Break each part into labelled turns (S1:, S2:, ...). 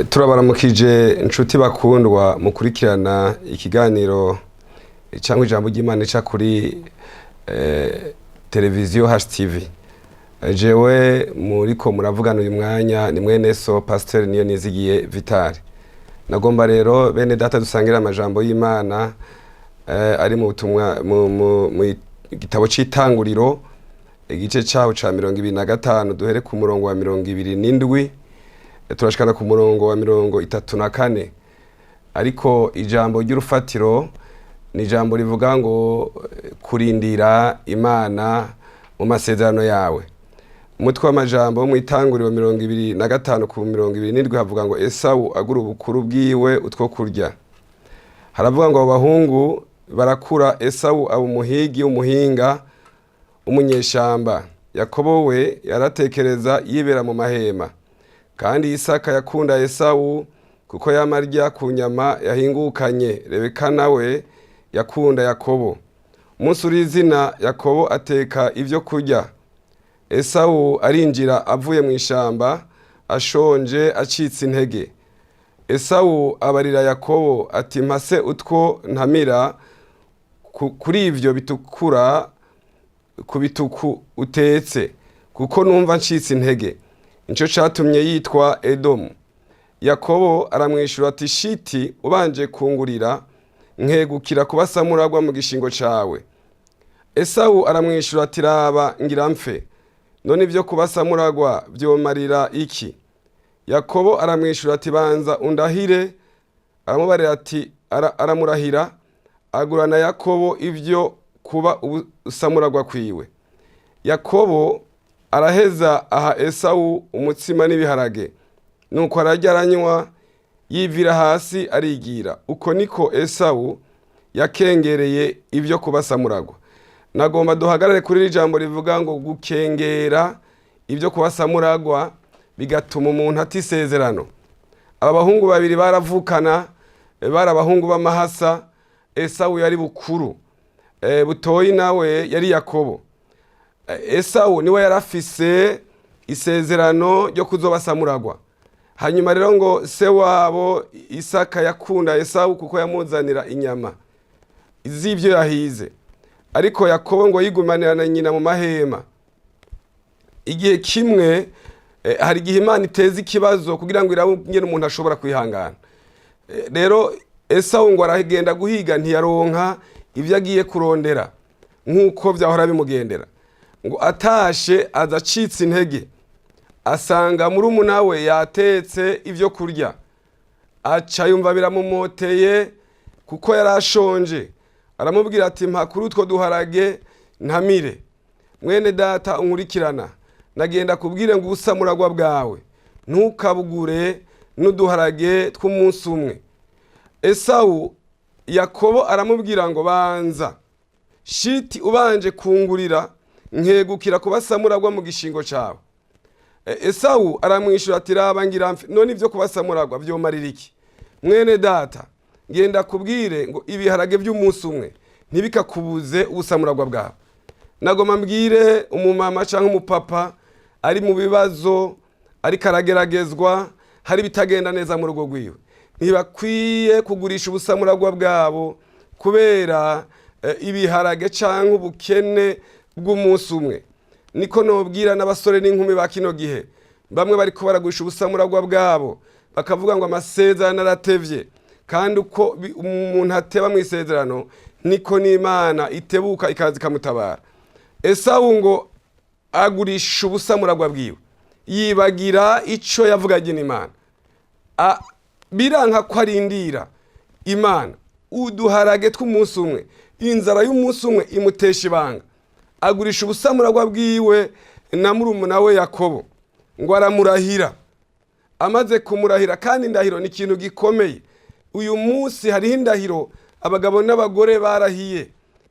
S1: Turabaramukije inshuti bakundwa mukurikirana ikiganiro cyangwa ijambo ry'Imana ica kuri televiziyo HTV. Jewe muriko muravugana uyu mwanya ni mwene so Pasteur niyo nizigiye Vital. Nagomba rero bene data dusangira amajambo y'Imana ari mu butumwa mu gitabo c'itanguriro, igice caho ca 25, duhere ku murongo wa 27 turashikana ku murongo wa 34. Ariko ijambo ry'urufatiro ni ijambo rivuga ngo kurindira Imana mu masezerano yawe. Umutwe w'amajambo wo mw'itanguriro 25 ku 27 havuga ngo Esawu agura ubukuru bwiwe utwo kurya. Haravuga ngo abo bahungu barakura, Esawu aba umuhigi w'umuhinga w'umunyeshamba, Yakobo we yaratekereza yibera mu mahema. Kandi Isaka yakunda Esawu kuko yama arya ku nyama yahingukanye, Rebeka nawe yakunda Yakobo. Umunsi uri izina Yakobo ateka ivyo kurya, Esawu arinjira avuye mu ishamba ashonje acitse intege. Esawu abarira Yakobo ati: "Mpase utwo ntamira kuri ivyo bitukura ku bituku utetse, kuko numva ncitse intege." Nico catumye yitwa Edomu. Yakobo aramwishura ati: "Shiti ubanje kungurira nkegukira kuba samuragwa mu gishingo cawe." Esawu aramwishura ati: "Raba ngira mfe, none ivyo kuba samuragwa vyomarira iki?" Yakobo aramwishura ati: "Banza undahire." Aramubarira ati aramurahira, agurana Yakobo ivyo kuba ubusamuragwa kwiwe. Yakobo araheza aha Esawu umutsima n'ibiharage, nuko ararya aranywa, yivira hasi arigira. Uko niko Esawu yakengereye ibyo kuba samuragwa. Nagomba duhagarare kuri iri jambo rivuga ngo gukengera ibyo kuba samuragwa bigatuma umuntu ata isezerano. Aba bahungu babiri baravukana, bari abahungu b'amahasa. Esawu yari bukuru, butoyi nawe yari Yakobo. Esawu niwe yari afise isezerano ryo kuzoba samuragwa. Hanyuma rero ngo se wabo Isaka yakunda Esawu kuko yamuzanira inyama z'ibyo yahize, ariko Yakobo ngo yigumanira na nyina mu mahema. Igihe kimwe hari igihe Imana iteza ikibazo kugira ngo irabe ingene umuntu ashobora kwihangana. Rero Esawu ngo aragenda guhiga, ntiyaronka ibyo agiye kurondera nk'uko byahora bimugendera. Ngo atashe aza acitse intege, asanga murumuna we yatetse ibyo kurya, aca yumva biramumoteye kuko yari ashonje. Aramubwira ati: "Mpa kuri utwo duharage ntamire." Mwene data unkurikirana, nagenda kubwire ngo ubusamuragwa bwawe ntukabugure n'uduharage tw'umunsi umwe. Esawu, Yakobo aramubwira ngo: "Banza shiti ubanje kungurira nkegukira kuba samuragwa mu gishingo cawe." Esawu aramwishyura ati: "Raba ngira mfe, none ibyo kuba samuragwa vyomarira iki?" Mwene data, ngenda kubwire ngo ibiharage by'umunsi umwe ntibikakubuze ubusamuragwa bwawe. Nagoma mbwire umumama cyangwa umupapa ari mu bibazo, ariko arageragezwa, hari ibitagenda neza mu rugo rwiwe, ntibakwiye kugurisha ubusamuragwa bwabo kubera ibiharage cyangwa ubukene bw'umunsi umwe. Niko nobwira n'abasore n'inkumi ba kino gihe, bamwe bariko baragurisha ubusamuragwa bwabo, bakavuga ngo amasezerano aratevye. Kandi uko umuntu ateba mu isezerano niko n'Imana itebuka ikaza ikamutabara. Esawu ngo agurisha ubusamuragwa bwiwe, yibagira ico yavuganye n'Imana. Biranka ko arindira Imana. Uduharage tw'umunsi umwe, inzara y'umunsi umwe imutesha ibanga, agurisha ubusamuragwa bwiwe na murumuna we Yakobo. Ngo aramurahira. Amaze kumurahira, kandi indahiro ni ikintu gikomeye. Uyu munsi hariho indahiro abagabo n'abagore barahiye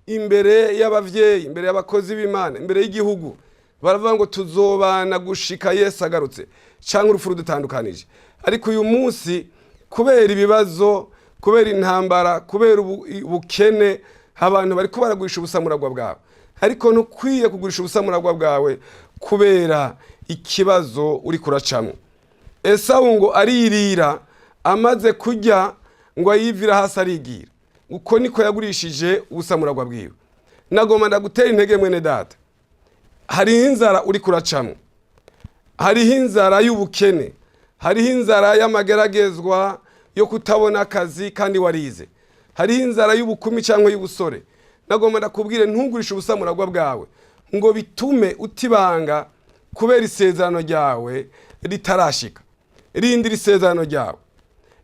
S1: imbere y'abavyeyi, imbere y'abakozi b'Imana, imbere y'igihugu, baravuga ngo tuzobana gushika Yesu agarutse cyangwa urupfu rudutandukanije. Ariko uyu munsi kubera ibibazo, kubera intambara, kubera ubukene, abantu bariko baragurisha ubusamuragwa bwawe. Ariko ntukwiye kugurisha ubusamuragwa bwawe kubera ikibazo uri kuracamo. Esawu ngo aririra, amaze kurya ngo ayivira hasi arigira. Uko niko yagurishije ubusamuragwa bwiwe. Nagomba ndagutera intege, mwene data. Hariho inzara uri kuracamwo, hariho inzara y'ubukene, hariho inzara y'amageragezwa yo kutabona akazi kandi warize, hariho inzara y'ubukumi cyangwa y'ubusore. Nagomba ndakubwire, ntugurishe ubusamuragwa bwawe ngo bitume utibanga kubera isezerano ryawe ritarashika. Rindira isezerano ryawe,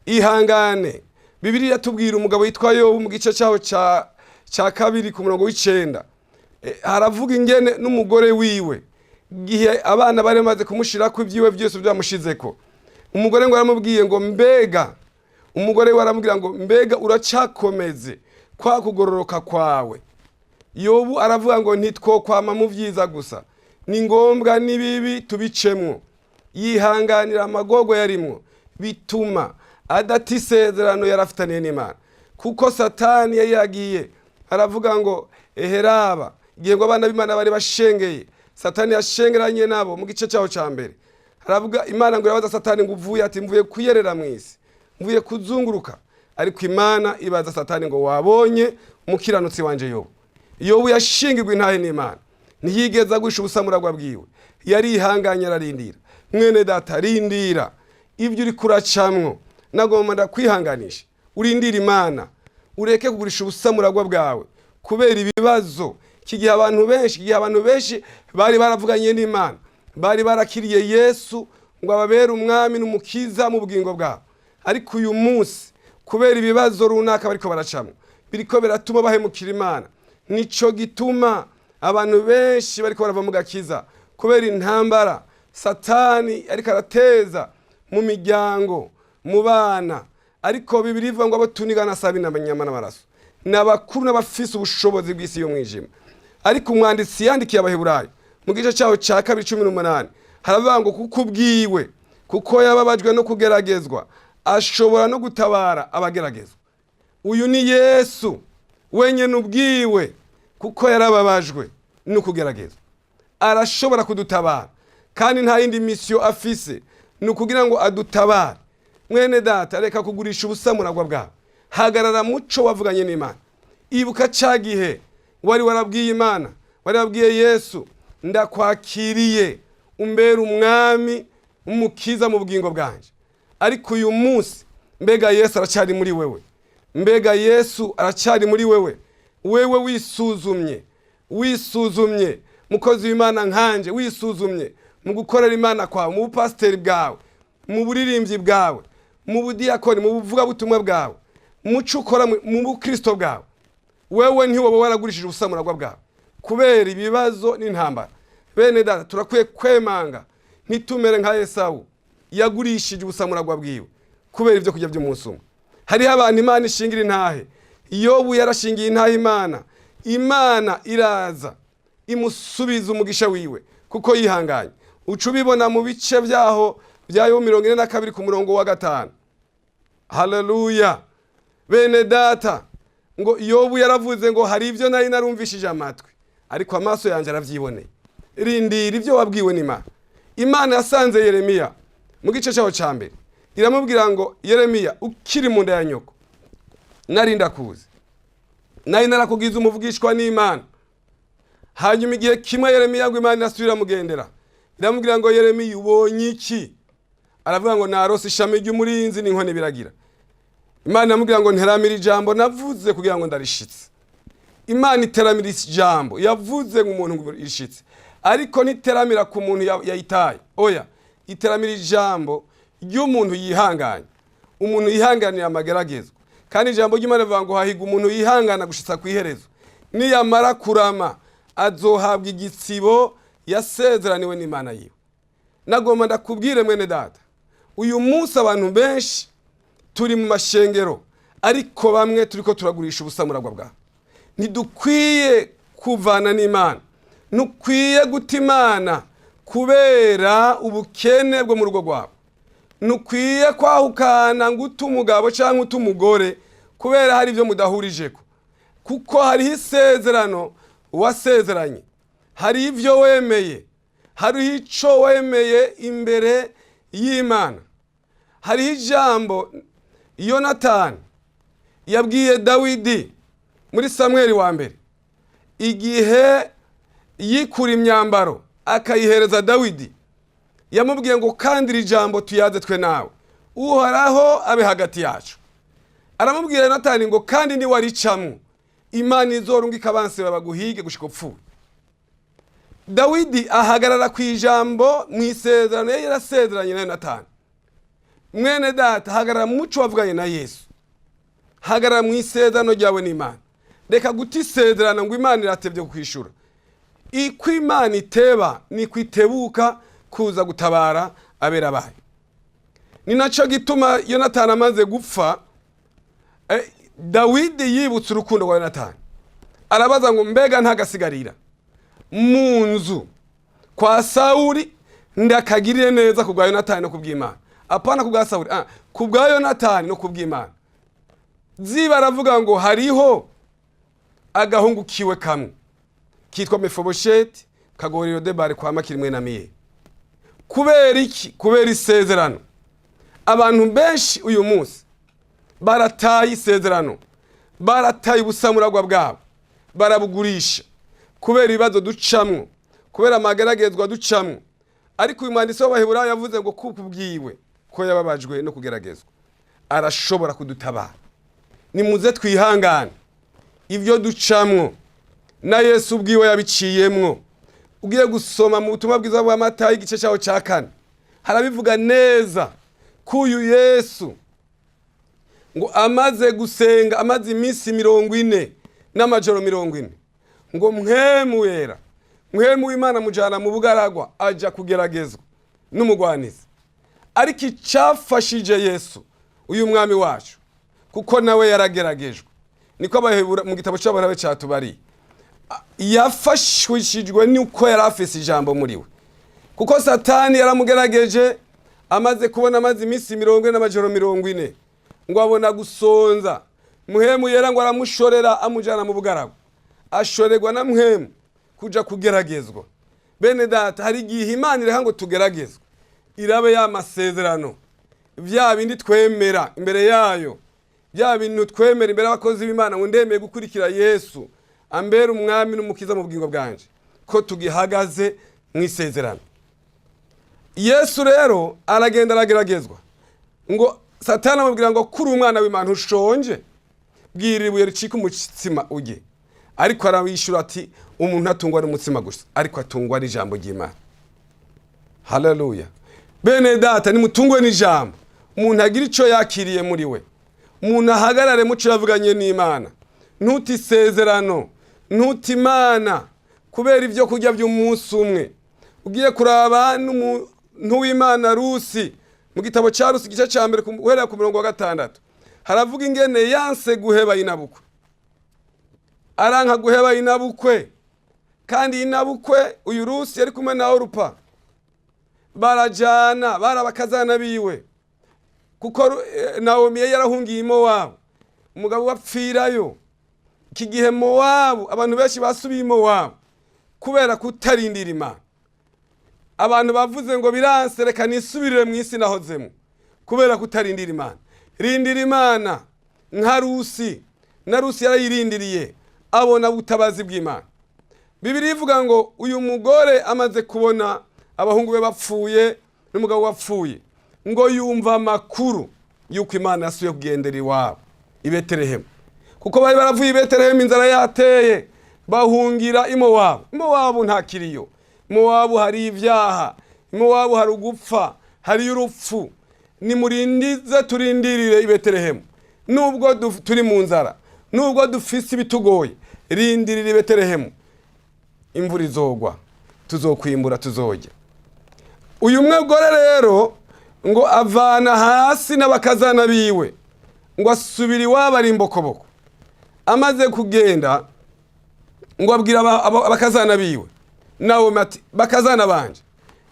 S1: ihangane. Bibiliya tubwira umugabo witwa Yobu mu gice cyaho cya 2 ku murongo w'9. Haravuga ingene n'umugore wiwe, igihe abana bari bamaze kumushirako ibyiwe byose byamushizeko, umugore ngo aramubwiye ngo mbega, umugore we aramubwira ngo mbega uracakomeze kwa kugororoka kwawe? Yobu aravuga ngo ntitwokwama mu byiza gusa, ni ngombwa n'ibibi tubicemwo. Yihanganira amagogo yarimwo, bituma adata isezerano yarafitaniye n'Imana, kuko Satani yari yagiye aravuga ngo eheraba. Igihe ngo abana b'Imana bari bashengeye, Satani yashengeranye nabo. Mu gice cyaho cya mbere haravuga Imana ngo irabaza Satani ngo uvuye? Ati mvuye kuyerera mu isi, mvuye kuzunguruka. Ariko Imana ibaza Satani ngo wabonye umukiranutsi wanje Yobu? Yobu yashingirwa intahe n'Imana, ntiyigeze agwisha ubusamuragwa bwiwe, yarihanganye, ararindira. Mwene data, rindira. Ibyo uri kuracamwo, nagomba ndakwihanganisha urindire Imana, ureke kugurisha ubusamuragwa bwawe kubera ibibazo. Iki gihe abantu benshi bari baravuganye n'Imana, bari barakiriye Yesu ngo ababere umwami n'umukiza mu bugingo bwabo, ariko uyu munsi kubera ibibazo runaka bariko baracamwo biriko biratuma bahemukira Imana. Nico gituma abantu benshi bariko barava mu gakiza kubera intambara Satani ariko arateza mu miryango, mu bana. Ariko Bibiliya ivuga ngo abo tunigana sabi n'abanyama n'amaraso, ni abakuru n'abafise ubushobozi bw'isi y'umwijima. Ariko umwanditsi yandikiye Abaheburayo mu gice cyaho cya 2 18 haravuga ngo kuko ubwiwe, kuko yababajwe no kugeragezwa, ashobora no gutabara abageragezwa. Uyu ni Yesu wenyine ubwiwe, kuko yarababajwe no kugeragezwa, arashobora kudutabara. Kandi nta yindi mission afise, ni ukugira ngo adutabare. Mwene data, reka kugurisha ubusamuragwa bwawe, hagarara muco wavuganye n'Imana. Ibuka ca gihe wari warabwiye Imana, wari wabwiye Yesu: ndakwakiriye umbere umwami, umukiza mu bugingo bwanje. Ariko uyu munsi, mbega Yesu aracyari muri wewe? Mbega Yesu aracyari muri wewe? Wewe wisuzumye, wisuzumye, mukozi w'Imana nkanje, wisuzumye mu gukorera Imana kwawe, mu bupasiteri bwawe, mu buririmbyi bwawe, mu budiyakoni, mu buvugabutumwa bwawe, muco ukora, mu bukristo bwawe, wewe ntiwoba waragurishije ubusamuragwa bwawe kubera ibibazo n'intambara? Bene data, turakwiye kwemanga, ntitumere nka Esawu yagurishije ubusamuragwa bwiwe kubera ibyo kurya by'umunsi umwe. Hariho abantu Imana ishingira intahe. Yobu yarashingiye intahe Imana, Imana iraza imusubiza umugisha wiwe kuko yihanganye. Uca ubibona mu bice byaho bya Yobu 42 ku murongo wa 5. Haleluya! Bene data, ngo Yobu yaravuze ngo hari ibyo nari narumvishije amatwi, ariko amaso yanjye arabyiboneye. Rindira ibyo wabwiwe n'Imana. Imana yasanze Yeremiya mu gice cyaho cya mbere, iramubwira ngo Yeremiya, ukiri mu nda ya nyoko nari ndakuzi, nari narakubwiza umuvugishwa n'Imana. Hanyuma igihe kimwe Yeremiya ngo Imana irasubira mugendera, iramubwira ngo Yeremiya, ubonye iki? Aravuga ngo narose ishami ry'umurinzi n'inkoni biragira. Imana iramubwira ngo nteramira ijambo navuze kugira ngo ndarishitse. Imana iteramira ijambo yavuze ngo umuntu ngo irishitse, ariko ntiteramira ku muntu yayitaye. Oya, iteramira ijambo ry'umuntu yihanganye, umuntu yihanganira amageragezwa. Kandi ijambo ry'Imana rivuga ngo hahigwa umuntu yihangana gushitsa ku iherezo, niyamara kurama azohabwa igitsibo yasezeraniwe n'Imana yiwe. Nagomba ndakubwire, mwene data, uyu munsi abantu benshi turi mu mashengero, ariko bamwe turiko turagurisha ubusamuragwa bwawe. Ntidukwiye kuvana n'Imana, ntukwiye guta Imana kubera ubukene bwo mu rugo rwawe, ntukwiye kwahukana ngo ute umugabo cyangwa ute umugore kubera hari ibyo mudahurijeko, kuko hariho isezerano wasezeranye, hari ibyo wemeye, hariho ico wemeye imbere y'Imana. Hariho ijambo Yonatani yabwiye Dawidi muri Samweli wa mbere, igihe yikura imyambaro akayihereza Dawidi, yamubwiye ngo: "Kandi iri jambo tuyaze twe nawe, Uhoraho abe hagati yacu." Aramubwira Yonatani ngo: "Kandi niwaricamwo, Imana izorungika abansi baguhige gushika upfuye." Dawidi ahagarara ku ijambo mu isezerano yari yarasezeranye na Yonatani. Mwene data, hagarara mu muco wavuganye na Yesu, hagarara mu isezerano ryawe n'Imana. Reka guta isezerano ngo Imana iratebye kukwishura. Iko Imana iteba niko itebuka kuza gutabara abera bayo. Ni nacyo gituma Yonatani amaze gupfa, Dawidi yibutse urukundo rwa Yonatani, arabaza ngo: "Mbega ntagasigarira mu nzu kwa Sawuli ndakagirire neza ku bwa Yonatani no ku bw'Imana?" Apana ku bwa Sawuli, ku bwa Yonatani no ku bw'Imana. Ziba aravuga ngo hariho agahungu kiwe kamwe kitwa Mefibosheti kagorero debare kwa Makiri mwene Amiyeli. Kubera iki? Kubera isezerano. Abantu benshi uyu munsi barataye isezerano, barataye ubusamuragwa bwabo, barabugurisha kubera ibibazo ducamwo, kubera amageragezwa ducamwo. Ariko uyu mwanditsi w'Abaheburayo yavuze ngo kuko ubwiwe ko yababajwe no kugeragezwa, arashobora kudutabara. Nimuze twihangane ibyo ducamwo, na Yesu ubwiwe yabiciyemwo. Ugiye gusoma mu butumwa bwiza bwa Matayo igice cyaho cya 4, harabivuga neza ko uyu Yesu ngo amaze gusenga, amaze iminsi 40 n'amajoro 40, ngo Mpwemu Wera, Mpwemu w'Imana mujana mu bugaragwa, aja kugeragezwa n'umugwanizi. Ariko icyafashije Yesu uyu mwami wacu, kuko nawe yarageragejwe, niko Abahebura mu gitabo cy'Abaheburayo cyatubariye, yafashishijwe nuko yari afise ijambo muri we. Kuko Satani yaramugerageje, amaze kubona amaze iminsi 40 n'amajoro 40, ngo abona gusonza, Mpwemu Yera ngo aramushorera, amujyana mu bugaragwa, ashorerwa na Mpwemu kuja kugeragezwa. Bene data, hari igihe Imana ireka ngo tugeragezwe, irabe ya masezerano, bya bindi twemera imbere yayo, bya bintu twemera imbere y'abakozi b'Imana ngo: "Ndemeye gukurikira Yesu ambere umwami n'umukiza mu bugingo bwanje," ko tugihagaze mu isezerano. Yesu rero aragenda arageragezwa, ngo Satani amubwira ngo: "Kuri umwana w'Imana, ushonje, bwira ibuye ricika umutsima ujye." Ariko arabishyura ati: "Umuntu atungwa n'umutsima gusa, ariko atungwa n'ijambo ry'Imana." Haleluya! Bene data, nimutungwe n'ijambo. Umuntu agira icyo yakiriye muri we, umuntu ahagarare mu cyo yavuganye n'Imana. Ntuti isezerano, ntuti Imana kubera ibyo kurya by'umunsi umwe. Ugiye kuraba n'umuntu w'Imana Rusi, mu gitabo cya Rusi igice cya 1 guhera ku murongo wa 6, haravuga ingene yanse guheba inabukwe, aranka guheba inabukwe. Kandi inabukwe uyu Rusi yari kumwe na Orupa, barajana, barabakazana biwe, kuko Nawomi yari yarahungiye i Mowabu, umugabo wapfirayo. Iki gihe Mowabu, abantu benshi basubiye i Mowabu kubera kutarindira Imana. Abantu bavuze ngo: "Biranse, reka nisubirire mu isi nahozemo," kubera kutarindira Imana. Rindira Imana nka Rusi. Na Rusi yarayirindiriye, abona ubutabazi bw'Imana. Bibiliya ivuga ngo uyu mugore amaze kubona abahungu be bapfuye n'umugabo wapfuye, ngo yumva amakuru y'uko Imana yasubiye kugendera iwabo i Betelehemu, kuko bari baravuye i Betelehemu inzara yateye, bahungira i Mowabu. I Mowabu nta kiriyo, i Mowabu hari ibyaha, i Mowabu hari ugupfa, hari urupfu. Nimurindize, turindirire i Betelehemu nubwo turi mu nzara, nubwo dufise ibitugoye. Rindirira i Betelehemu, imvura izogwa, tuzokwimbura, tuzojya. Uyu mugore rero ngo avana hasi n'abakazana biwe, ngo asubira iwabo ari imbokoboko. Amaze kugenda, ngo abwira abakazana biwe nawe ati: "Bakazana banje,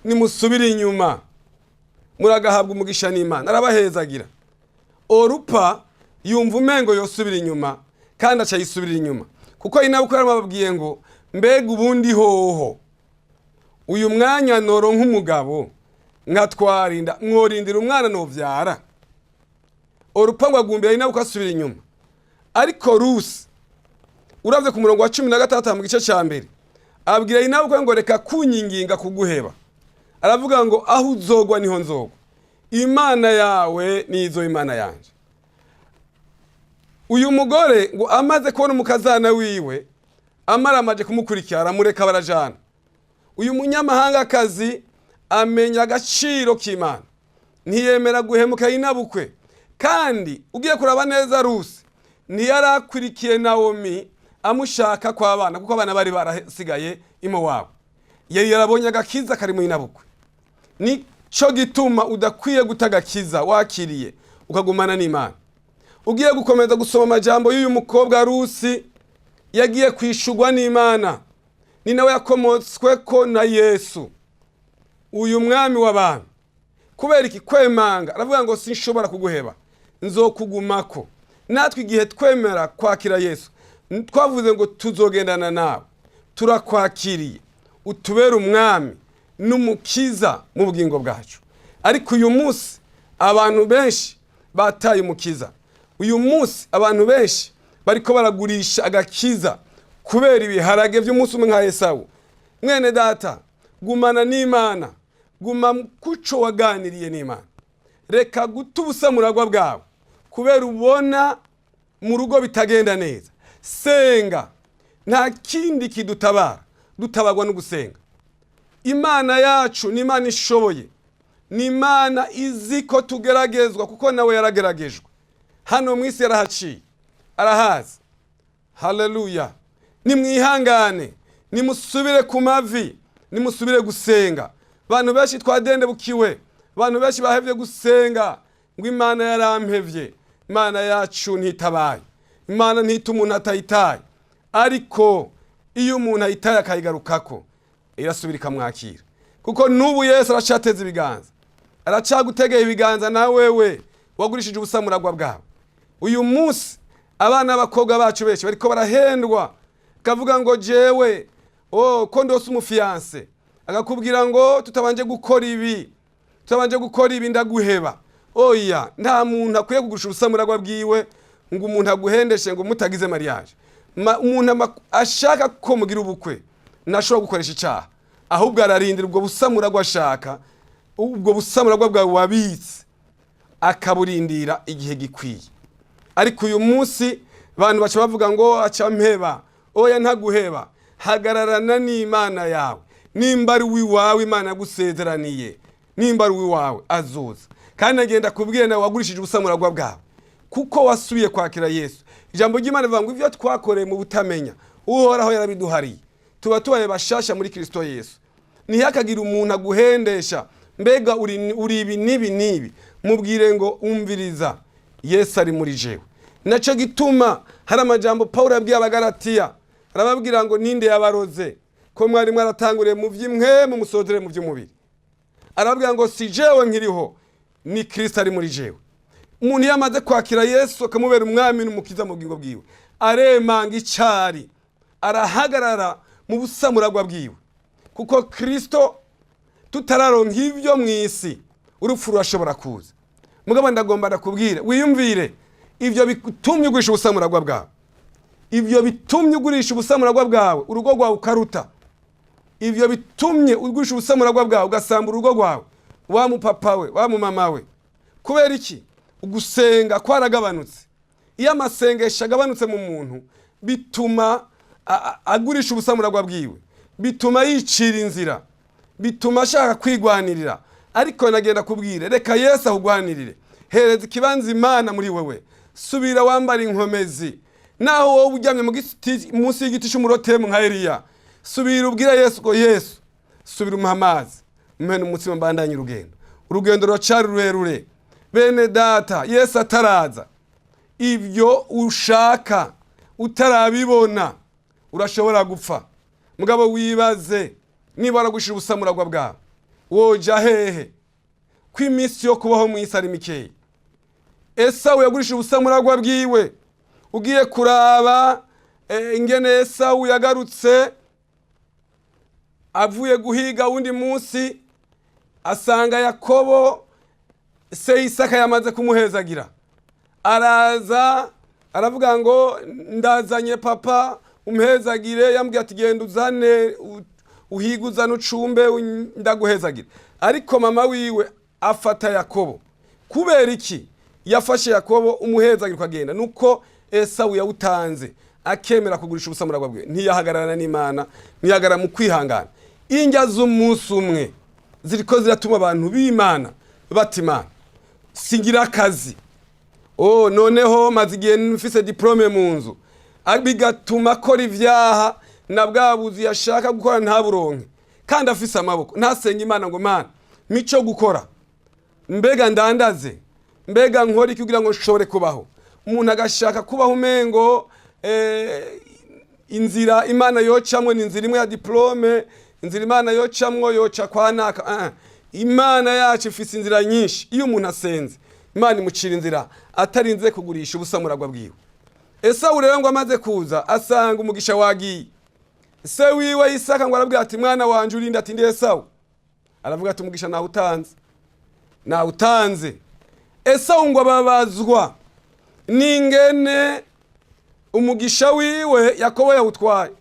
S1: nimusubire inyuma, muragahabwa umugisha n'Imana." Arabahezagira. Orupa yumva umengo yosubira inyuma, kandi aca yisubira inyuma, kuko inabukwe yaramubabwiye ngo: "Mbega ubundi hoho uyu mwanya noro nk'umugabo Nkatwarinda mworindira umwana novyara. Orupa ngo agumbira nyinabukwe asubira inyuma. Ariko Rusi, uravye ku murongo wa 16 mu gice ca mbere, abwira nyinabukwe ngo: "Reka kunyinginga kuguheba." Aravuga ngo: "Aho uzogwa niho nzogwa, Imana yawe nizo Imana yanje." Uyu mugore ngo amaze kubona umukazana wiwe amaramaje kumukurikira, aramureka barajana. Uyu munyamahangakazi amenya agaciro k'Imana, ntiyemera guhemuka nyinabukwe. Kandi ugiye kuraba neza, Rusi ntiyarakurikiye Nawomi amushaka kw'abana, kuko abana bari barasigaye imo wabo. Yari yarabonye agakiza kari mu nyinabukwe. Nico gituma udakwiye guta agakiza wakiriye, ukagumana n'Imana. Ugiye gukomeza gusoma amajambo y'uyu mukobwa Rusi, yagiye kwishurwa n'Imana. Ni nawe yakomotswe ko na Yesu, uyu mwami w'abantu. Kubera iki? Kwemanga, aravuga ngo: "Sinshobora kuguheba, nzokugumako." Natwe igihe twemera kwakira Yesu, twavuze ngo tuzogendana nawe. Turakwakiriye, utubere umwami n'umukiza mu bugingo bwacu. Ariko uyu munsi abantu benshi bataye umukiza. Uyu munsi abantu benshi bariko baragurisha agakiza kubera ibiharage by'umunsi umwe nka Esawu. Mwene data, gumana n'Imana, guma kuco waganiriye n'Imana. Reka guta ubusamuragwa bwawe kubera ubona mu rugo bitagenda neza. Senga, nta kindi kidutabara, dutabarwa no gusenga. Imana yacu ni Imana ishoboye, ni Imana izi ko tugeragezwa, kuko nawe yarageragejwe hano mu isi, yarahaciye, arahazi. Haleluya! Nimwihangane, nimusubire ku mavi, nimusubire gusenga. Abantu benshi twadendebukiwe, abantu benshi bahevye gusenga, ngo: "Imana yarampevye." Imana yacu ntitabaye, Imana ntita umuntu atayitaye. Ariko iyo umuntu ayitaye akayigarukako, irasubira ikamwakira, kuko n'ubu Yesu aracateza ibiganza, aracagutegeye ibiganza. Na wewe wagurishije ubusamuragwa bwawe. Uyu munsi abana b'abakobwa bacu benshi bariko barahendwa, kavuga ngo: "Jewe, oh, ko ndose umu fiancé," agakubwira ngo: "Tutabanje gukora ibi, tutabanje gukora ibi, ndaguheba." Oya, nta muntu akwiye kugurisha ubusamuragwa bwiwe ngo umuntu aguhendeshe ngo mutagize mariage. Umuntu ashaka ko mugira ubukwe ntashobora gukoresha icyaha, ahubwo ararindira ubwo busamuragwa, ashaka ubwo busamuragwa bwawe wabitse, akaburindira igihe gikwiye. Ariko uyu munsi abantu baca bavuga ngo: "Aca mpeba." Oya, ntaguheba. Hagararana n'Imana yawe. Nimba ari uwiwawe Imana yagusezeraniye, nimba ari uwiwawe, azoza. Kandi agenda kubwira nawe wagurishije ubusamuragwa bwawe, kuko wasubiye kwakira Yesu. Ijambo ry'Imana rivuga ngo ibyo twakoreye mu butamenya, Uhoraho yarabiduhariye, tuba tubaye bashasha muri Kristo Yesu. Ntihakagire umuntu aguhendesha: "Mbega uri ibi n'ibi n'ibi." Mubwire ngo: "Umviriza, Yesu ari muri jewe." Nacyo gituma hari amajambo Paul yabwiye Abagaratiya, arababwira ngo: "Ninde yabaroze ko mwari mwaratanguriye mu by'imwe mu musozere mu by'umubiri?" Arababwira ngo: "Si jewe nkiriho, ni Kristo ari muri jewe." Umuntu iyo amaze kwakira Yesu akamubera umwami n'umukiza mu bugingo bwiwe, aremanga icari, arahagarara mu busamuragwa bwiwe, kuko Kristo tutararonka ibyo mu isi, urupfu rurashobora kuza. Mugabo ndagomba ndakubwire, wiyumvire ibyo bitumye ugurisha ubusamuragwa bwawe, ibyo bitumye ugurisha ubusamuragwa bwawe, urugo rwawe ukaruta, ibyo bitumye ugurisha ubusamuragwa bwawe, ugasambura urugo rwawe, wa mupapa we, wa mumama we. Kubera iki? Ugusenga kwaragabanutse. Iyo amasengesho agabanutse mu muntu, bituma agurisha ubusamuragwa bwiwe, bituma yicira inzira, bituma ashaka kwigwanirira. Ariko nagenda kubwire, reka Yesu ahugwanirire. Hereza ikibanza Imana muri wewe, subira wambara inkomezi. Naho wowe uryamye mu giti, munsi y'igiti cy'umurotemu nka Eliya, subira ubwira Yesu ngo: "Yesu, subira umuha amazi, umuhe n'umutsima, mbandanye urugendo." Urugendo ruracari rurerure, bene data. Yesu ataraza, ibyo ushaka utarabibona, urashobora gupfa. Mugabo wibaze, niba waragushije ubusamuragwa bwawe, woja hehe ko iminsi yo kubaho mu isi ari mikeya? Esawu yagurishije ubusamuragwa bwiwe. Ugiye kuraba ingene Esawu yagarutse avuye guhiga wundi munsi. Asanga Yakobo se Isaka yamaze kumuhezagira. Araza aravuga ngo: "Ndazanye papa, umuhezagire." Yambwiye ati: "Genda uzane, uhige, uzane, ucumbe, ndaguhezagira." Ariko mama wiwe afata Yakobo. Kubera iki yafashe Yakobo umuhezagira ukagenda? Nuko Esawu yawutanze, akemera kugurisha ubusamuragwa bwe. Ntiyahagararana n'Imana, ntiyahagarara mu kwihangana. Indya z'umunsi umwe ziriko ziratuma abantu b'Imana bata Imana. Singira akazi, oh, noneho maze igihe mfise diplôme mu nzu. Bigatuma akora ivyaha, na bwa buzi yashaka gukora ntaburonke kandi afise amaboko. Ntasenga Imana ngo: "Mana, mico gukora, mbega ndandaze, mbega nkora iki kugira ngo nshobore kubaho?" Umuntu agashaka kubaho umengo inzira Imana yocamwo ni inzira imwe ya diplôme, inzira Imana yocamwo yoca kwa naka. Ah, Imana yacu ifise inzira nyinshi. Iyo umuntu asenze, Imana imucira inzira atarinze kugurisha ubusamuragwa bwiwe. Esawu rero ngo amaze kuza asanga umugisha wagiye. Se wiwe Isaka ngo arabwira ati: "Mwana wanje, urinde?" Ati: "Ndi Esawu." Aravuga ati: "Umugisha nawutanze, nawutanze." Esawu ngo ababazwa n'ingene umugisha wiwe Yakobo yawutwaye.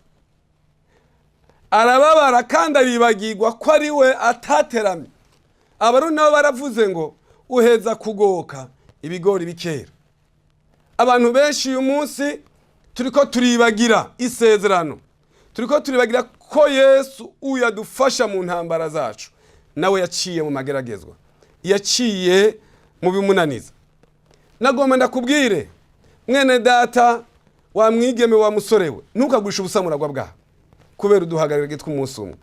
S1: Arababara kandi aribagirwa ko ari we atateramye. Abarundi nabo baravuze ngo: "Uheza kugoka ibigori bikera." Abantu benshi uyu munsi turiko turibagira isezerano, turiko turibagira ko Yesu uyu adufasha mu ntambara zacu nawe yaciye mu mageragezwa, yaciye mu bimunaniza. Nagomba ndakubwire, mwene data wa mwigeme, wa musore we, ntukagurishe ubusamuragwa bwawe kubera uduhagarara tw'umunsi umwe.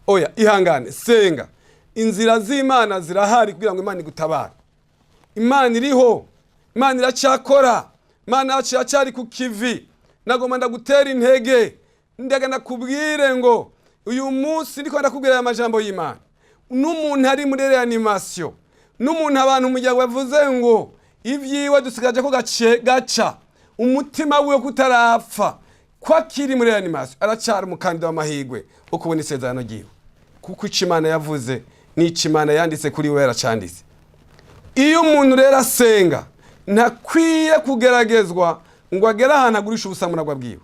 S1: Oya, ihangane, senga. Inzira z'Imana zirahari kugira ngo Imana igutabare. Imana iriho, Imana iracyakora, Imana yacu iracyari ku kivi. Nagomba ndagutera intege, ndaga ndakubwire ngo uyu munsi ndiko ndakubwira aya majambo y'Imana, n'umuntu ari muri réanimation, n'umuntu abantu umuryango bavuze ngo ibyiwe dusigaje ko gace gaca, umutima wiwe kutarapfa, ko akiri muri réanimation, aracyari umukandida w'amahirwe wo kubona isezerano ryiwe, kuko ico Imana yavuze n'ico Imana yanditse kuri we yaracanditse. Iyo umuntu rero asenga, ntakwiye kugeragezwa ngo agere ahantu agurisha ubusamuragwa bwiwe.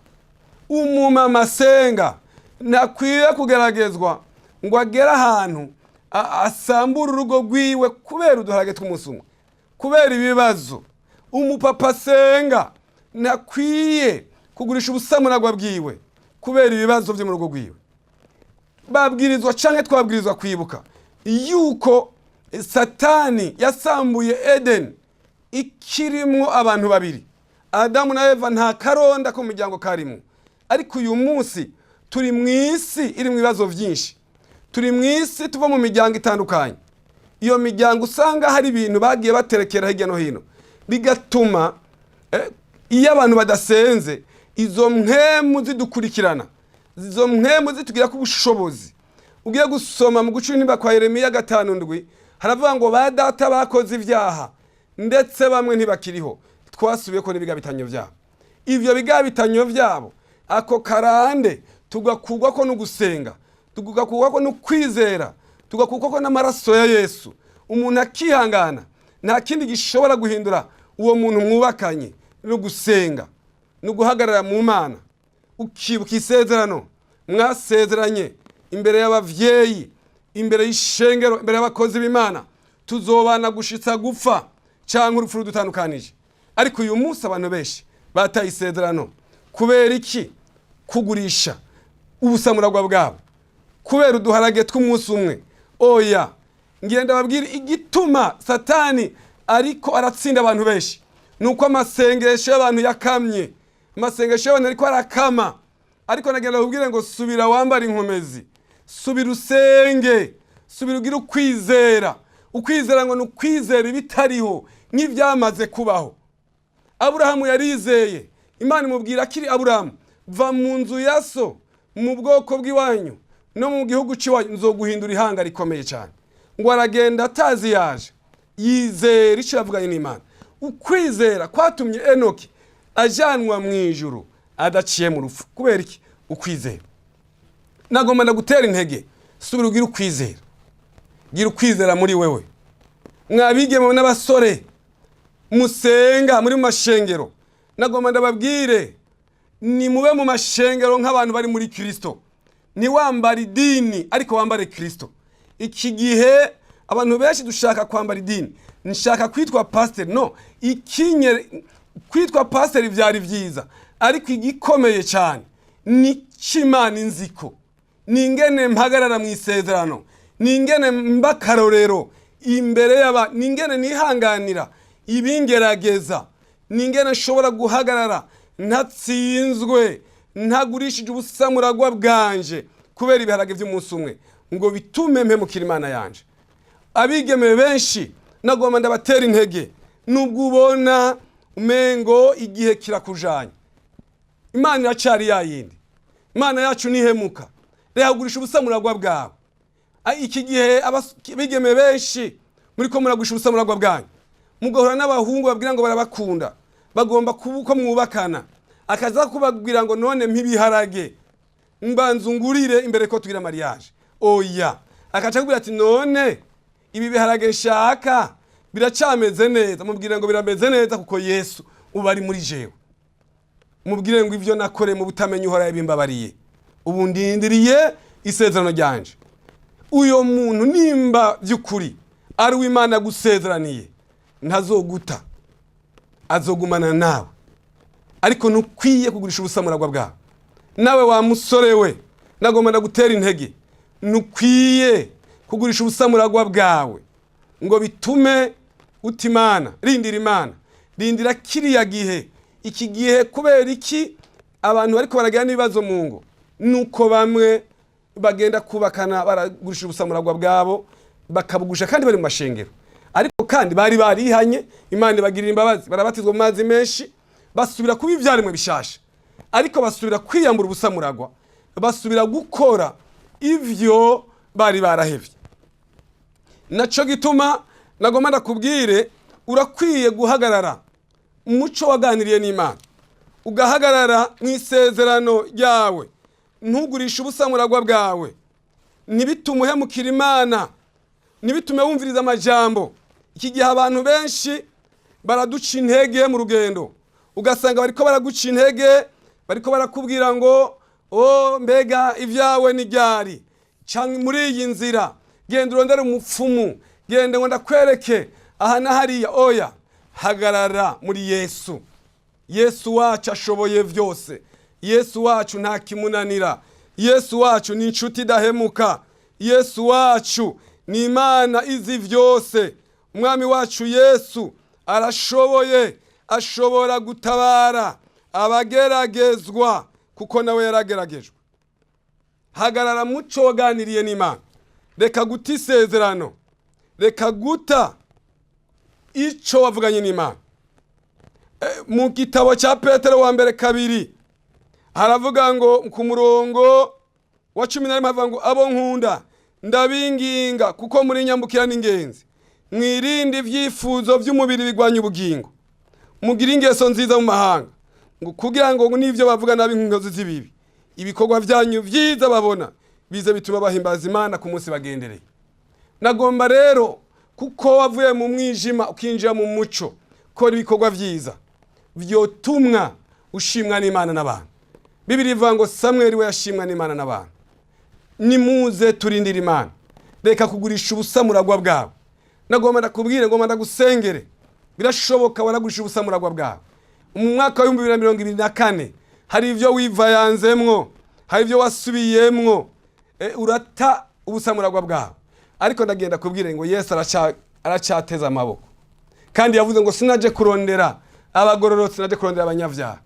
S1: Umumama asenga ntakwiye kugeragezwa ngo agere ahantu asambure urugo rwiwe kubera uduharage tw'umunsi umwe, kubera ibibazo. Umupapa asenga ntakwiye kugurisha ubusamuragwa bwiwe kubera ibibazo byo mu rugo rwiwe. Babwirizwa canke twabwirizwa kwibuka yuko Satani yasambuye Edeni ikirimwo abantu babiri, Adamu na Eva. Nta karonda ko mu miryango karimo. Ariko uyu munsi turi mu isi iri mu ibibazo byinshi, turi mu isi tuva mu miryango itandukanye. Iyo miryango usanga hari ibintu bagiye baterekera hirya no hino, bigatuma iyo abantu badasenze, izo mpwemu zidukurikirana, izo mpwemu zitugira ko ubushobozi. Ugiye gusoma mu gucura intimba kwa Yeremiya 5:7, haravuga ngo: "Ba data bakoze ibyaha, ndetse bamwe ntibakiriho, twasubiye ko n'ibigabitanyo byabo." Ivyo bigabitanyo byabo, ako karande, tugakugwa ko no gusenga, tugakugwa ko no kwizera, tugakugwa ko n'amaraso ya Yesu. Umuntu akihangana. Nta kindi gishobora guhindura uwo muntu mwubakanye no gusenga no guhagarara mu Mana, ukibuka isezerano mwasezeranye imbere y'abavyeyi, imbere y'ishengero, imbere y'abakozi b'Imana: "Tuzobana gushitsa gupfa cyangwa urupfu rudutandukanije." Ariko uyu munsi abantu benshi bataye isezerano. Kubera iki? Kugurisha ubusamuragwa bwabo kubera uduharage tw'umunsi umwe. Oya, ngenda babwira igituma Satani ariko aratsinda abantu benshi, ni uko amasengesho y'abantu yakamye. Amasengesho y'abantu ariko arakama. Ariko nagenda babwire ngo: subira wambare inkomezi, subira usenge, subira ugire ukwizera. Ukwizera ngo ni ukwizera ibitariho nk'ibyamaze kubaho. Aburahamu yarizeye Imana imubwira akiri Aburahamu: "Va mu nzu ya so, mu bwoko bw'iwanyu no mu gihugu cy'iwanyu, nzoguhindura ihanga rikomeye cyane." Ngo aragenda atazi yaje, yizera icyo yavuganye n'Imana. Ukwizera kwatumye Enoki ajanwa mu ijuru adaciye mu rupfu. Kubera iki? Ukwizera. Nagomba ndagutera intege, subira ugire ukwizera. Gira ukwizera muri wewe. Mwabigeme n'abasore musenga muri mu mashengero, nagomba ndababwire, ni mube mu mashengero nk'abantu bari muri Kristo. Ntiwambare idini, ariko wambare Kristo. Iki gihe abantu benshi dushaka kwambara idini. Nshaka kwitwa pasiteri. No ikinyere kwitwa pasiteri byari byiza, ariko igikomeye cyane ni cy'Imana inziko, ni ingene mpagarara mu isezerano, ni ingene mba akarorero imbere y'aba, ni ingene nihanganira ibingerageza, ni ingene nshobora guhagarara ntatsinzwe, ntagurishije ubusamuragwa bwanje kubera ibiharage by'umunsi umwe ngo bitume mpemukira Imana yanje. Abigeme benshi nagomba ndabatera intege. Nubwo ubona umengo igihe kirakujanye, Imana iracari yayindi. Imana yacu ntihemuka. Reka kugurisha ubusamuragwa bwawe. Iki gihe abigeme benshi muri ko muragurisha ubusamuragwa bwanyu, mugahura n'abahungu babwira ngo barabakunda, bagomba kuba uko mwubakana, akaza kubabwira ngo none mpibiharage, mbanza ungurire imbere ko tugira mariage. Oya, akaca akubwira ati none ibi biharage nshaka biracameze neza? Mubwire ngo birameze neza, kuko Yesu ubu ari muri jewe. Mubwire ngo ibyo nakore mu butamenya Uhora yabimbabariye, ubu ndindiriye isezerano ryanje. Uyo muntu nimba by'ukuri ari uw'Imana gusezeraniye, ntazoguta, azogumana nawe, ariko ntukwiye kugurisha ubusamuragwa bwawe. Nawe wa musore we, nagomba ndagutera intege, ntukwiye kugurisha ubusamuragwa bwawe ngo bitume uta Imana. Rindira Imana, rindira kiriya gihe. Iki gihe kubera iki abantu bariko baragira n'ibibazo mu ngo? Nuko bamwe bagenda kubakana baragurisha ubusamuragwa bwabo, bakabugurisha kandi bari mu mashengero, ariko kandi bari barihanye, Imana ibagirira imbabazi, barabatizwa mu mazi menshi, basubira kuba ivyaremwe bishasha, ariko basubira kwiyambura ubusamuragwa, basubira gukora ivyo bari barahevye. Naco gituma nagomba ndakubwire, urakwiye guhagarara umuco waganiriye n'Imana, ugahagarara mu isezerano ryawe, ntugurishe ubusamuragwa bwawe, ntibitume uhemukira Imana, ntibitume wumviriza amajambo. Iki gihe abantu benshi baraduca intege mu rugendo, ugasanga bariko baraguca intege, bariko barakubwira ngo o mbega ibyawe ni ryari, canke muri iyi nzira genda urondere umupfumu, genda ngo ndakwereke aha na hariya. Oya, hagarara muri Yesu. Yesu wacu ashoboye byose. Yesu wacu nta kimunanira. Yesu wacu ni inshuti idahemuka. Yesu wacu ni Imana izi byose. Umwami wacu Yesu arashoboye, ashobora gutabara abageragezwa, kuko nawe yarageragejwe. Hagarara muco waganiriye n'Imana. Reka guta isezerano, reka guta ico wavuganye n'Imana. Mu gitabo cya Petero wa mbere 2 haravuga ngo ku murongo wa 11 havuga ngo abo nkunda ndabinginga, kuko muri nyambukira n'ingenzi, mwirinde ibyifuzo by'umubiri bigwanya ubugingo, mugire ingeso nziza mu mahanga, ngo kugira ngo n'ibyo bavuga nabi nk'inkozi z'ibibi, ibikorwa byanyu byiza babona bize bituma bahimbaza Imana ku munsi bagendereye. Nagomba rero, kuko wavuye mu mwijima ukinjira mu muco, kora ibikorwa byiza vyotumwa ushimwa n'Imana n'abantu. Bibiri ivuga ngo Samweli we yashimwa n'Imana n'abantu. Nimuze turindire Imana. Reka kugurisha ubusamuragwa bwawe. Nagomba ndakubwire, ngomba ndagusengere. Birashoboka waragurisha ubusamuragwa bwawe mu mwaka wa 2024. Hari ibyo wivayanzemwo, hari ibyo wasubiyemwo, urata ubusamuragwa bwawe. Ariko ndagenda kubwire ngo Yesu aracyateza amaboko, kandi yavuze ngo sinaje kurondera abagororotsi, naje kurondera abanyabyaha.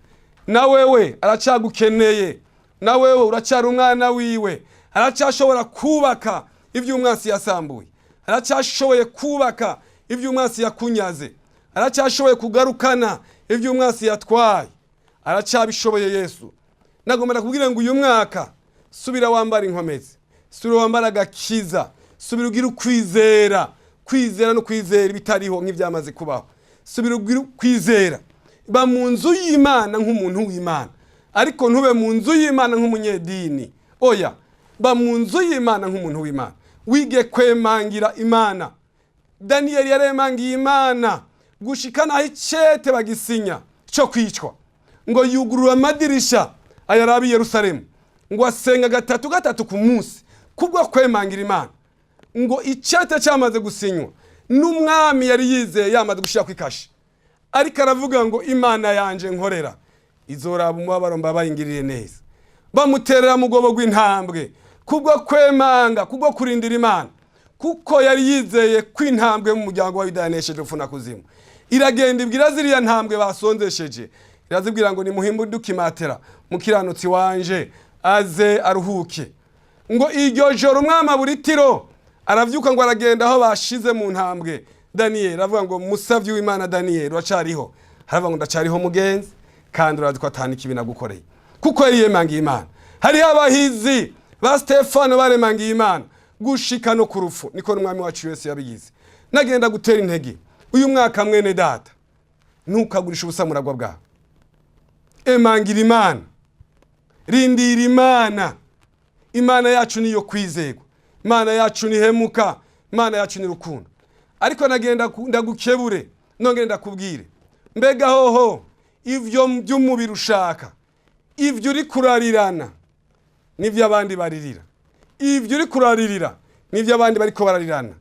S1: Na wewe aracyagukeneye, na wewe uracyari umwana wiwe. Aracyashobora kubaka ibyo umwansi yasambuye, aracyashoboye kubaka ibyo umwansi yakunyaze, aracyashoboye kugarukana ibyo umwansi yatwaye, aracyabishoboye Yesu. Nagomba kubwira ngo uyu mwaka subira wambara inkomezi, subira wambara agakiza, subira ugira ukwizera. Kwizera no kwizera ibitariho nk'ibyamaze kubaho. Subira ugira ukwizera. Ba mu nzu y'Imana nk'umuntu w'Imana, ariko ntube mu nzu y'Imana nk'umunyedini. Oya, ba mu nzu y'Imana nk'umuntu w'Imana. Wige kwemangira Imana. Daniyeli yaremangiye Imana gushika naho icete bagisinya cyo kwicwa, ngo yugurura amadirisha ayaraba i Yerusalemu, ngo asenga gatatu gatatu ku munsi kubwo kwemangira Imana. Ngo icete cyamaze gusinywa n'umwami yari yizeye, yamaze gushyira ku ikashi, ariko aravuga ngo: "Imana yanje nkorera izoraba umubabaro mbabaye ingirire neza." Bamuterera mu rwobo rw'intambwe kubwo kwemanga, kubwo kurindira Imana, kuko yari yizeye ko intambwe mu muryango wa Yuda yanesheje urupfu na kuzimu. Iragenda ibwira ziriya ntambwe basonzesheje, irazibwira ngo: "Nimuhimbuduke imatera, mukiranutsi wanje aze aruhuke." Ngo iryo joro umwami aburitiro, aravyuka, ngo aragenda aho bashize mu ntambwe Daniyeli, aravuga ngo: "Musavyi w'Imana Daniyeli, uracariho?" Aravuga ngo: "Ndacariho mugenzi, kandi urazi ko atani ikibi nagukoreye." Kuko yari yemangiye Imana. Hariho abahizi ba Stefano baremangiye Imana gushika no ku rupfu, niko n'Umwami wacu Yesu yabigize. Nagenda gutera intege uyu mwaka, mwene data, ntukagurisha ubusa muragwa bwawe. Emangira Imana, rindira Imana. Imana yacu niyo kwizegwa, Imana yacu nihemuka, Imana yacu ni rukundo. Ariko nagenda ndagukebure, nongere ndakubwire: mbega hoho ivyo by'umubiri ushaka, ivyo uri kurarirana n'ivyo abandi baririra, ivyo uri kuraririra n'ivyo abandi bariko bararirana?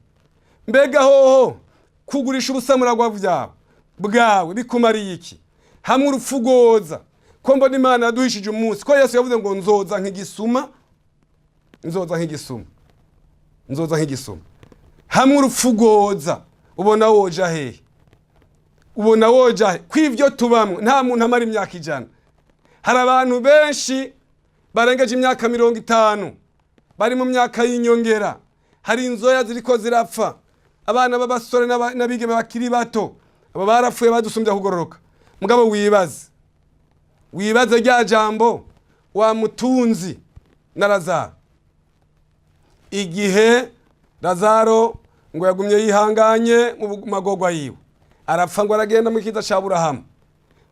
S1: Mbega hoho kugurisha ubusamuragwa byawe bwawe bikumariye iki hamwe urupfu rwoza? Ko mbona Imana yaduhishije umunsi, ko Yesu yavuze ngo: "Nzoza nk'igisuma, nzoza nk'igisuma, nzoza nk'igisuma." Hamwe urupfu rwoza, ubona woja hehe? Ubona woja he? Kw'ivyo tubamwo nta muntu amara imyaka 100. Hari abantu benshi barengeje imyaka 50 bari mu myaka y'inyongera. Hari inzoya ziriko zirapfa, abana b'abasore n'abigeme bakiri bato, abo barapfuye badusumbya kugororoka. Mugabo wibaze, wibaze rya jambo wa mutunzi na Lazaro. Igihe Lazaro ngo yagumye yihanganye mu magorwa yiwe, arapfa, ngo aragenda mu kiza ca Aburahamu.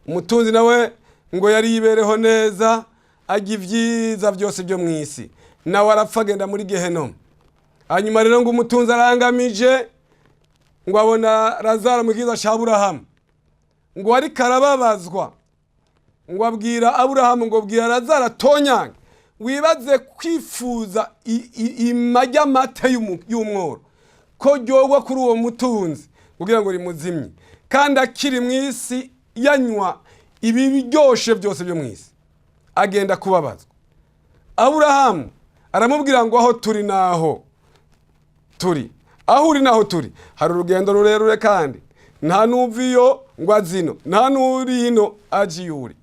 S1: Umutunzi nawe ngo yari yibereho neza, arya ibyiza byose byo mu isi, nawe arapfa agenda muri Gehenomu. Hanyuma rero ngo umutunzi arangamije, ngo abona Lazaro mu kiza ca Aburahamu, ngo ariko arababazwa, ngo abwira Aburahamu ngo: "Bwira Lazaro atonyange." Wibaze kwifuza ima ry'amata y'umworo ko ryogwa kuri uwo mutunzi kugira ngo rimuzimye, kandi akiri mu isi yanywa ibiryoshe byose byo mu isi, agenda kubabazwa. Aburahamu aramubwira ngo: "Aho turi naho turi, aho uri naho turi hari urugendo rurerure, kandi nta n'uva iyo ngo azino, nta n'uri hino aje iyo uri."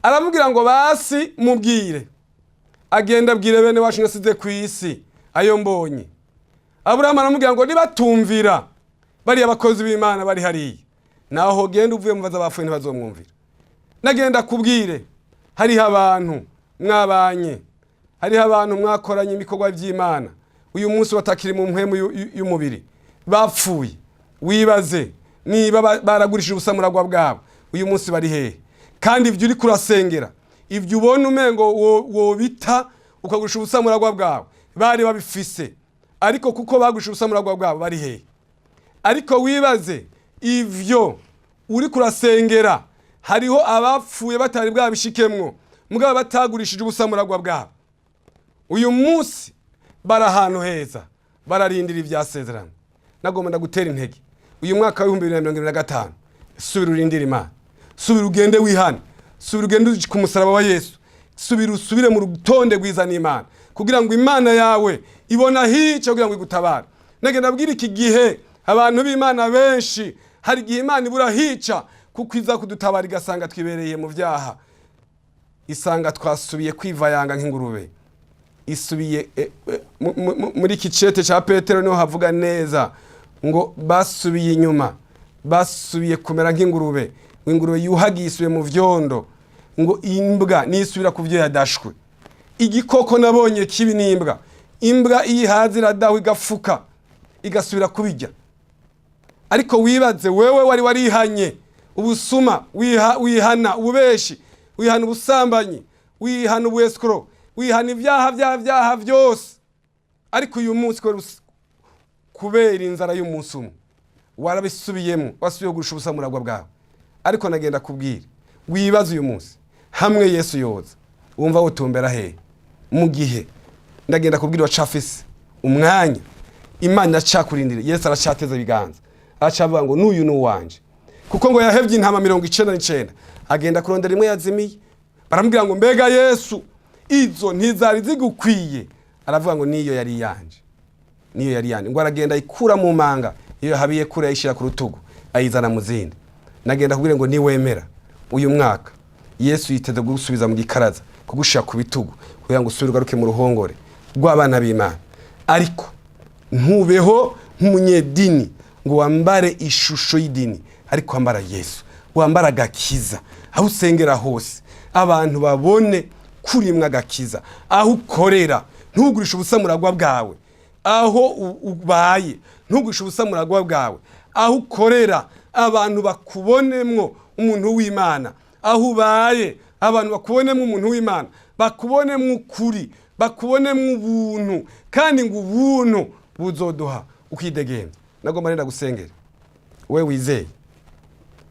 S1: Aramubwira ngo: "Basi mubwire agenda abwire bene wacu nasize ku isi ayo mbonye." Aburahamu aramubwira ngo: "Nibatumvira bariya bakozi b'Imana bari hariya, naho genda uvuye mu baza bapfuye ntibazomwumvira." Nagenda kubwire, hariho abantu mwabanye, hariho abantu mwakoranye ibikorwa by'Imana, uyu munsi batakiri mu mpwemu y'umubiri, bapfuye. Wibaze niba baragurishije ubusamuragwa bwabo, uyu munsi bari hehe? Kandi ibyo uri kurasengera, ibyo ubona umengo wobita ukagurisha ubusamuragwa bwawe, bari babifise, ariko kuko bagurishije ubusamuragwa bwabo, bari hehe? Ariko wibaze ivyo uri kurasengera, hariho abapfuye batari bwabishikemwo, mugabo batagurishije ubusamuragwa bwabo, uyu munsi bari ahantu heza bararindira ivyasezerano. Nagomba ndagutera intege uyu mwaka wa 2025: subira urindire Imana, subira ugende wihane, subira ugende uje ku musaraba wa Yesu, subira usubire mu rutonde rwiza n'Imana, kugira ngo Imana yawe ibona hica kugira ngo igutabare. Nagenda abwira iki gihe abantu b'Imana benshi, hari igihe Imana ibura hica, kuko iza kudutabara igasanga twibereye mu vyaha, isanga twasubiye kwivayanga nk'ingurube isubiye muri iki cete ca Petero niho havuga neza ngo basubiye inyuma, basubiye kumera nk'ingurube, ngo ingurube yuhagiye isubiye mu vyondo, ngo imbwa nisubira ku vyo yadashwe. Igikoko nabonye kibi n'imbwa. Imbwa iyo ihaze iradahwa, igafuka, igasubira kubirya. Ariko wibaze wewe wari warihanye ubusuma, wihana ububeshi, wihana ubusambanyi, wihana ubuescroc, wihana ibyaha byaha byose. Ariko uyu munsi kubera inzara y'umunsi umwe warabisubiyemo, wasubiye kugurisha ubusamuragwa bwawe. Ariko nagenda kubwira, wibaze uyu munsi hamwe Yesu yoza, wumva wutumbera hehe? Mu gihe ndagenda kubwira, wacafise umwanya, Imana iracakurindira. Yesu aracateza ibiganza, aracavuga ngo n'uyu ni uwanje, kuko ngo yahevye intama 99 agenda kurondera imwe yazimiye. Baramubwira ngo mbega Yesu, izo ntizari zigukwiye? Aravuga ngo niyo yari iyanje, niyo yari iyanje. Ngo aragenda ayikura mu manga iyo habiye kure, ayishyira ku rutugu, ayizana mu zindi. Nagenda kubwira ngo niwemera uyu mwaka, Yesu yiteze kugusubiza mu gikaraza, kugushira ku bitugu kugira ngo usubire ugaruke mu ruhongore rw'abana b'Imana. Ariko ntubeho nk'umunyedini ngo wambare ishusho y'idini, ariko wambara Yesu, wambara agakiza. Aho usengera hose abantu babone kurimwa agakiza. Aho ukorera ntugurishe ubusamuragwa bwawe. Aho ubaye ntugurishe ubusamuragwa bwawe. Aho ukorera abantu bakubonemwo umuntu w'Imana. Aho ubaye abantu bakubonemo umuntu w'Imana, bakubonemo ukuri, bakubonemo ubuntu, kandi ngo ubuntu buzoduha ukidegembya. Nagomba nenda gusengera we wizeye,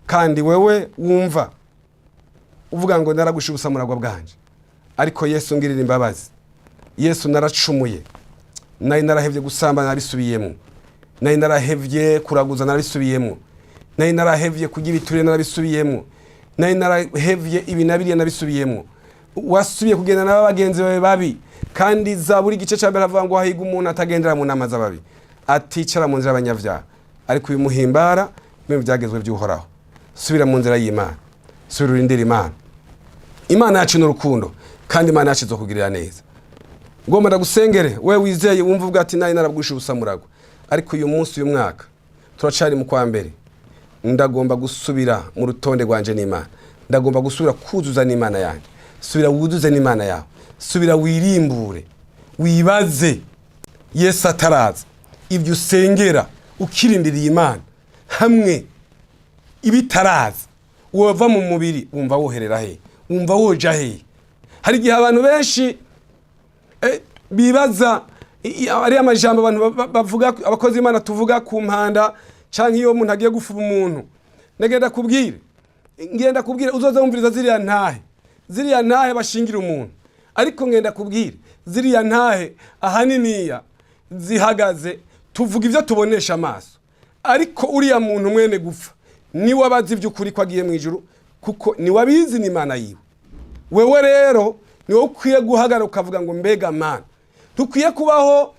S1: kandi wewe wumva uvuga ngo naragusha ubusamuragwa bwanje, ariko Yesu ngirira imbabazi. Yesu, naracumuye, nari narahevye gusamba, narabisubiyemo. Nari narahevye kuraguza, narabisubiyemo. Nari narahevye kurya ibiturire, narabisubiyemo. Nari narahevye ibi na biriya, nabisubiyemo. Wasubiye kugenda n'aba bagenzi bawe babi, kandi Zaburi igice cya mbere avuga ngo hahirwa umuntu atagendera mu nama z'ababi, aticara mu nzira y'abanyabyaha, ariko uyu muhimbara mu byagezwe by'Uhoraho. Subira mu nzira y'Imana, subira urindire Imana. Imana yacu ni urukundo, kandi Imana yacu izokugirira neza. Ngomba ndagusengere we wizeye, wumva uvuga ati nari narabwishe ubusamuragwa, ariko uyu munsi, uyu mwaka turacari mu kwa mbere, ndagomba gusubira mu rutonde rwanje n'Imana, ndagomba gusubira kuzuza n'Imana yanjye. Subira wuzuze n'Imana yawe, subira wirimbure, wibaze Yesu ataraza ibyo usengera ukirindiriye Imana. Hamwe ibitaraza wova mu mubiri, wumva woherera he? Wumva woja he? Hari igihe abantu benshi bibaza ari amajambo abantu bavuga, abakozi b'Imana tuvuga ku mpanda canke iyo umuntu agiye gufuba umuntu. Ndagenda kubwire, ngenda kubwire, uzoza wumviriza ziriya ntahe, ziriya ntahe bashingira umuntu. Ariko ngenda kubwire, ziriya ntahe ahaniniya zihagaze tuvuga ibyo tubonesha amaso, ariko uriya muntu mwene gupfa niwe abazi iby'ukuri ko agiye mu ijuru, kuko niwe abizi n'Imana yiwe. Wewe rero niwe ukwiye guhagarara ukavuga ngo mbega Mana. Ntukwiye kubaho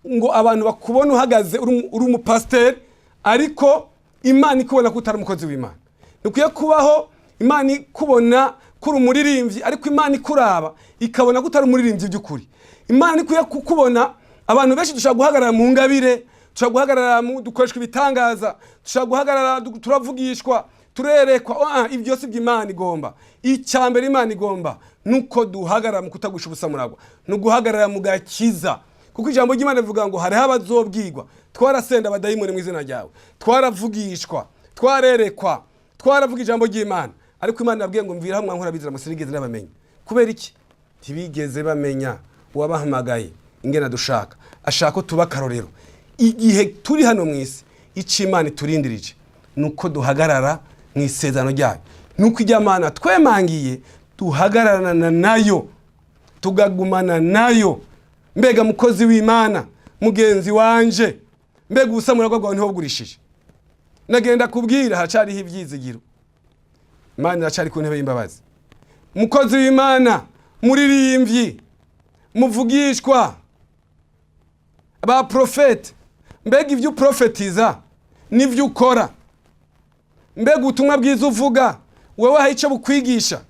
S1: ngo abantu bakubone uhagaze uri umupasiteri, ariko Imana ikubona ko utari umukozi w'Imana. Ntukwiye kubaho Imana ikubona ko uri umuririmbyi, ariko Imana ikuraba ikabona ko utari umuririmbyi by'ukuri. Imana ikwiye kukubona. Abantu benshi dushobora guhagarara mu ngabire, dushobora guhagarara mu dukoreshwa ibitangaza, dushobora guhagarara turavugishwa, turerekwa. Ibyo si byo Imana igomba. Icya mbere Imana igomba nuko duhagarara mu kutagusha ubusamuragwa, ni uguhagarara mu gakiza, kuko ijambo ry'Imana rivuga ngo hariho abazobwirwa twarasenda abadayimoni mu izina ryawe, twaravugishwa, twarerekwa, twaravuga ijambo ry'Imana. Ariko Imana yabwiye ngo mvira hamwe nkora bizira musinigeze n'abamenya. Kubera iki? Ntibigeze bamenya uwabahamagaye ingena dushaka. Ashaka ko tuba akarorero igihe turi hano mu isi. Icyo Imana iturindirije ni uko duhagarara mu isezerano ryayo, ni uko ijya Mana twemangiye duhagararana nayo, tugagumana nayo. Mbega mukozi w'Imana mugenzi wanje, mbega ubusamuragwa bwawe ntiwabugurishije? Nagenda kubwira, haracyariho ibyizigiro. Imana iracari ku ntebe y'imbabazi. Mukozi w'Imana, muririmbyi, muvugishwa, ba profete, mbega ibyo uprofetiza n'ibyo ukora, mbega ubutumwa bwiza uvuga wewe hari icyo bukwigisha?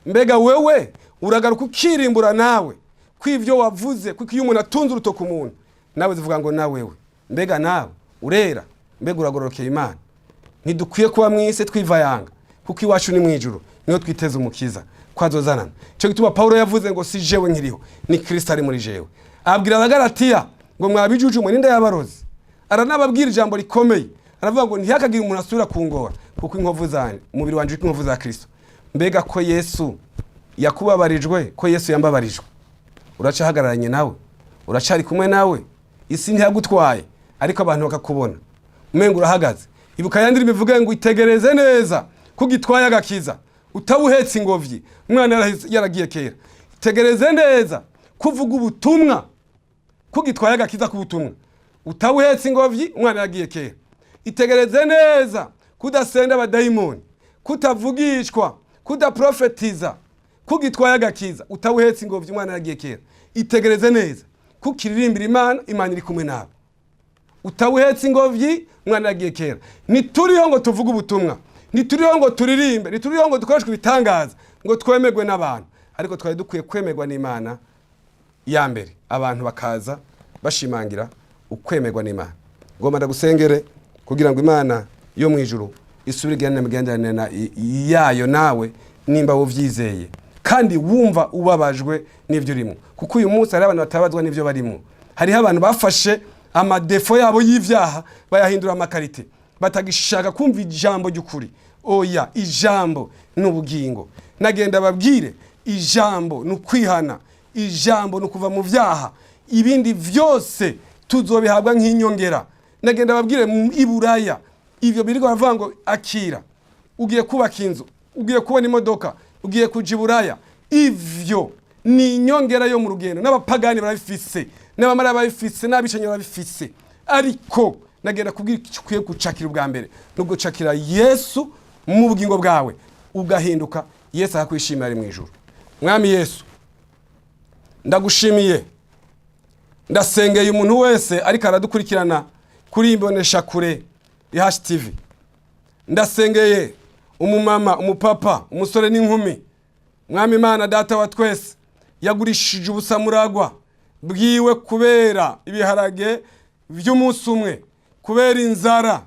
S1: Mbega wewe uragaruka ukirimbura nawe ko ibyo wavuze? Kuko iyo umuntu atunze urutoki umuntu nawe zivuga ngo nawewe, mbega nawe urera? Mbega uragororokeye Imana? Ntidukwiye kuba mu isi twivayanga, kuko iwacu ni mu ijuru, niho twiteze umukiza ko azozanana. Icyo gituma Pawulo yavuze ngo si jewe nkiriho, ni Kristo ari muri jewe. Abwira Abagalatiya ngo mwabijuju mwe, ninde yabarozi? Aranababwira ijambo rikomeye, aravuga ngo ntihakagire umuntu asubira kungora, kuko inkovu zanjye, umubiri wanje uriko inkovu za Kristo. Mbega ko Yesu yakubabarijwe, ko Yesu yambabarijwe, uracahagararanye nawe? Uracari kumwe nawe, isi ntiyagutwaye, ariko abantu bakakubona umenga urahagaze. Ibuka ya ndirimbo ivuge ngo itegereze neza ko ugitwaye agakiza, utawuhetse ingobyi, umwana yaragiye kera. Itegereze neza kuvuga ubutumwa ko ugitwaye agakiza k'ubutumwa, utawuhetse ingobyi, umwana yaragiye kera. Itegereze neza kudasenda abadayimoni, kutavugishwa, kudaprofetiza, kugitwaye agakiza, utawuhetse ingobyi, umwana yaragiye kera. Itegereze neza kukiririmbira Imana, Imana iri kumwe nawe, utawuhetse ingobyi, umwana yagiye kera. Ntituriho ngo tuvuge ubutumwa, ntituriho ngo turirimbe, ntituriho ngo dukoreshwe ibitangaza ngo twemerwe n'abantu, ariko twari dukwiye kwemerwa n'Imana ya mbere, abantu bakaza bashimangira ukwemerwa n'Imana. Ngomba ndagusengere kugira ngo Imana yo mu ijuru isubire igende imigenderanire yayo nawe, nimba wuvyizeye kandi wumva ubabajwe n'ibyo urimo, kuko uyu munsi hariho abantu batabazwa n'ibyo barimo. Hariho abantu bafashe ama défauts yabo y'ivyaha bayahindura ama qualités, batagishaka kumva ijambo ry'ukuri. Oya, ijambo ni ubugingo. Nagenda babwire, ijambo ni ukwihana, ijambo ni ukuva mu vyaha, ibindi vyose tuzobihabwa nk'inyongera. Nagenda babwire, mu Iburaya ivyo biriko baravuga ngo akira, ugiye kubaka inzu, ugiye kubona imodoka, ugiye kuja Iburaya, ivyo ni inyongera yo mu rugendo. N'abapagani barabifise, n'abamara barabifise, n'abicanyi barabifise, ariko nagenda kubwira icyo ukwiye gucakira ubwa mbere no gucakira Yesu mu bugingo bwawe, ugahinduka, Yesu akakwishimira ari mu ijuru. Mwami Yesu, ndagushimiye. Ndasengeye umuntu wese ariko aradukurikirana kuri imbonesha kure Ihashi TV. Ndasengeye umumama, umupapa, umusore n'inkumi. Mwami Imana Data wa twese, yagurishije ubusamuragwa bwiwe kubera ibiharage by'umunsi umwe, kubera inzara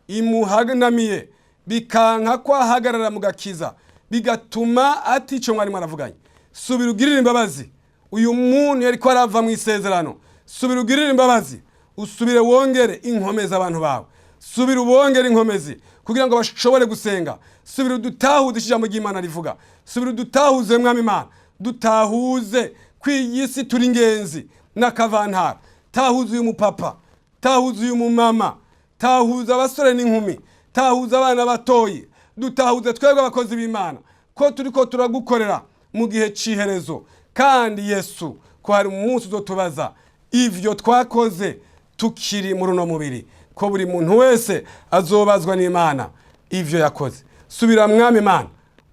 S1: imuhanamiye, bikanka ko ahagarara mu gakiza, bigatuma atico mwarimu aravuganye. Subira ugirire imbabazi uyu muntu yari ko arava mu isezerano. Subira ugirire imbabazi, usubire wongere inkomezi abantu bawe, subira ubongere inkomezi kugira ngo bashobore gusenga. Subira udutahuze ijambo ry'Imana rivuga. Subira udutahuze, Mwami Imana, dutahuze ko iyi si turi ingenzi n'akavantara. Tahuze uyu mupapa, tahuze uyu mumama, tahuze abasore n'inkumi, tahuze abana batoyi, dutahuze twebwe abakozi b'Imana ko turi ko turagukorera mu gihe c'iherezo. Kandi Yesu, ko hari umunsi uzotubaza ivyo twakoze tukiri muri uno mubiri, ko buri muntu wese azobazwa n'Imana ivyo yakoze. Subira, Mwami Imana,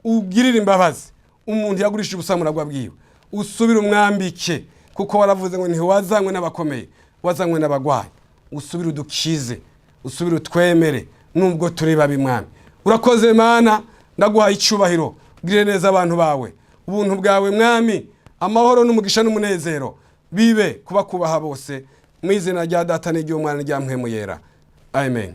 S1: ugirire imbabazi umuntu yagurishije ubusamuragwa bwiwe, usubire umwambike, kuko waravuze ngo ntiwazanywe n'abakomeye, wazanywe n'abagwayi. Usubire udukize, usubire utwemere nubwo turi babi. Mwami, urakoze. Mana, ndaguhaye icubahiro. Ugirire neza abantu bawe, ubuntu bwawe Mwami, amahoro n'umugisha n'umunezero bibe kuba kubaha bose, mu izina rya Data n'iry'Umwana n'irya Mpwemu Yera, amen.